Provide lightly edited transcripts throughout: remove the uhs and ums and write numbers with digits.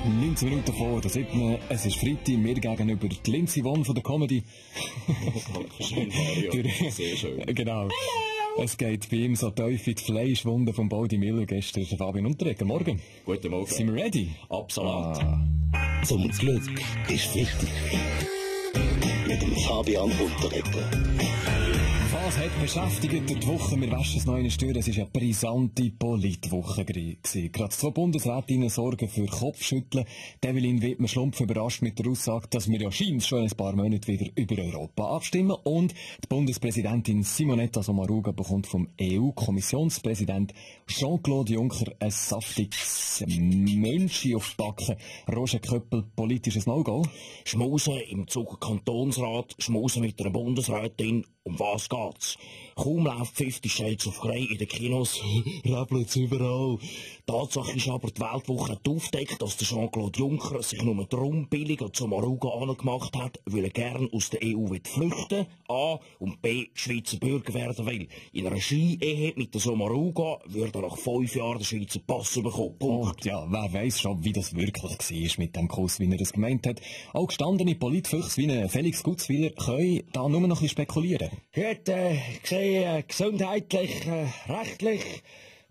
19 Minuten vor der 7. Es ist Freitag, mir gegenüber die Lindsay Vonn von der Comedy. Schön, Mario. Sehr schön. Genau. Es geht bei ihm so tief in die Fleischwunde von Baldi Miller, gestern Fabian Unterreger. Morgen. Guten Morgen. Sind wir ready? Absolut. Zum Glück ist Freitag. Mit dem Fabian Unterreger. Was hat beschäftigt durch die Woche? Wir waschen es noch eine Stür. Es war eine brisante Politwoche gewesen. Gerade 2 Bundesrätinnen sorgen für Kopfschütteln. Evelyn Wittmer-Schlumpf überrascht mit der Aussage, dass wir ja scheinbar schon ein paar Monate wieder über Europa abstimmen. Und die Bundespräsidentin Simonetta Sommaruga bekommt vom EU-Kommissionspräsident Jean-Claude Juncker ein saftiges Mönchi auf die Backe. Roger Köppel, politisches No-Go. Schmusen im Zuger Kantonsrat, Schmusen mit einer Bundesrätin. Um was geht's? Kaum läuft 50 Shades of Grey in den Kinos, rappelt's überall. Tatsache ist aber, die Weltwoche hat aufgedeckt, dass der Jean-Claude Juncker sich nur darum billig an Sommaruga angemacht hat, weil er gern aus der EU flüchten A. und B. Schweizer Bürger werden will. In einer Ski-Ehe mit der Sommaruga würde er nach 5 Jahren den Schweizer Pass bekommen. Und ja, wer weiss schon, wie das wirklich war mit dem Kuss, wie er das gemeint hat. Auch gestandene Politfüchse wie ein Felix Gutzwiller können da nur noch ein bisschen spekulieren. Gut, gesehen, gesundheitlich, rechtlich,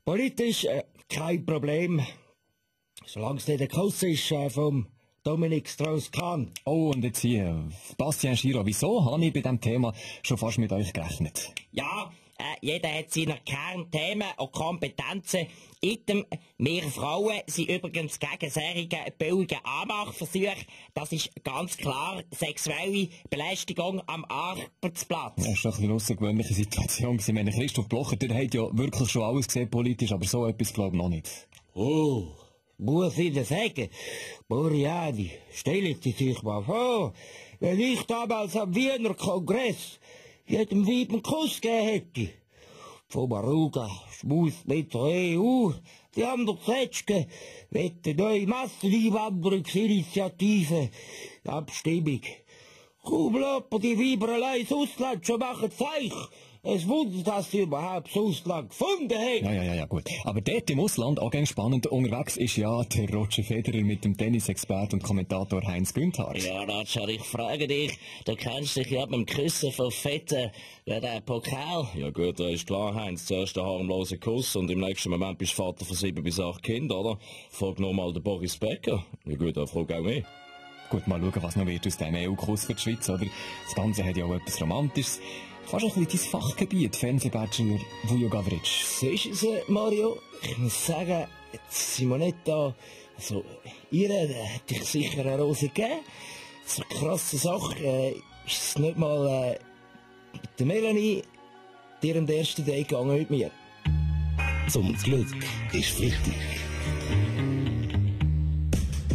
politisch, kein Problem. Solange es nicht der Kuss ist vom Dominic Strauss-Kahn. Oh, und jetzt hier, Bastien Giraud, wieso habe ich bei diesem Thema schon fast mit euch gerechnet? Ja, jeder hat seine Kernthemen und Kompetenzen. Item, wir Frauen sind übrigens gegen solche billigen Anmachversuche. Das ist ganz klar sexuelle Belästigung am Arbeitsplatz. Das ist doch eine außergewöhnliche Situation. Ich meine, Christoph Blocher, der hat ja wirklich schon alles gesehen politisch, aber so etwas glaube ich noch nicht. Oh, muss ich das sagen? Boriani, stellen Sie sich mal vor, wenn ich damals am Wiener Kongress jedem Weib einen Kuss gegeben hätte. Von Maruga, Schmus mit der EU, die anderen Zetschke, mit der neuen Masseneinwanderungsinitiative, Abstimmung. Kaum loppen die Weiber allein ins Ausland, schon machen Zeich. Es wundert, dass sie überhaupt das Ausland gefunden haben. Ja, gut. Aber dort im Ausland, auch ganz spannend, unterwegs ist ja der Roger Federer mit dem Tennisexpert und Kommentator Heinz Günthardt. Ja, Roger, ich frage dich, du kennst dich ja mit dem Küssen von Fetten, wie der Pokal. Ja gut, da ist klar, Heinz. Zuerst ein harmloser Kuss und im nächsten Moment bist du Vater von 7 bis 8 Kindern, oder? Frag noch mal den Boris Becker. Ja gut, er fragt auch mich. Gut, mal schauen, was noch wird aus dem EU-Kuss für die Schweiz, oder? Das Ganze hat ja auch etwas Romantisches. Fast ein bisschen dein Fachgebiet, Fernsehbachelor Vujo Gavric. Siehst du es, Mario? Ich muss sagen, Simonetta, also, ihr hätte ich sicher eine Rose gegeben. So eine krasse Sache, ist es nicht mal mit der Melanie, dir am ersten Date gegangen mit mir. Zum Glück ist Freitag.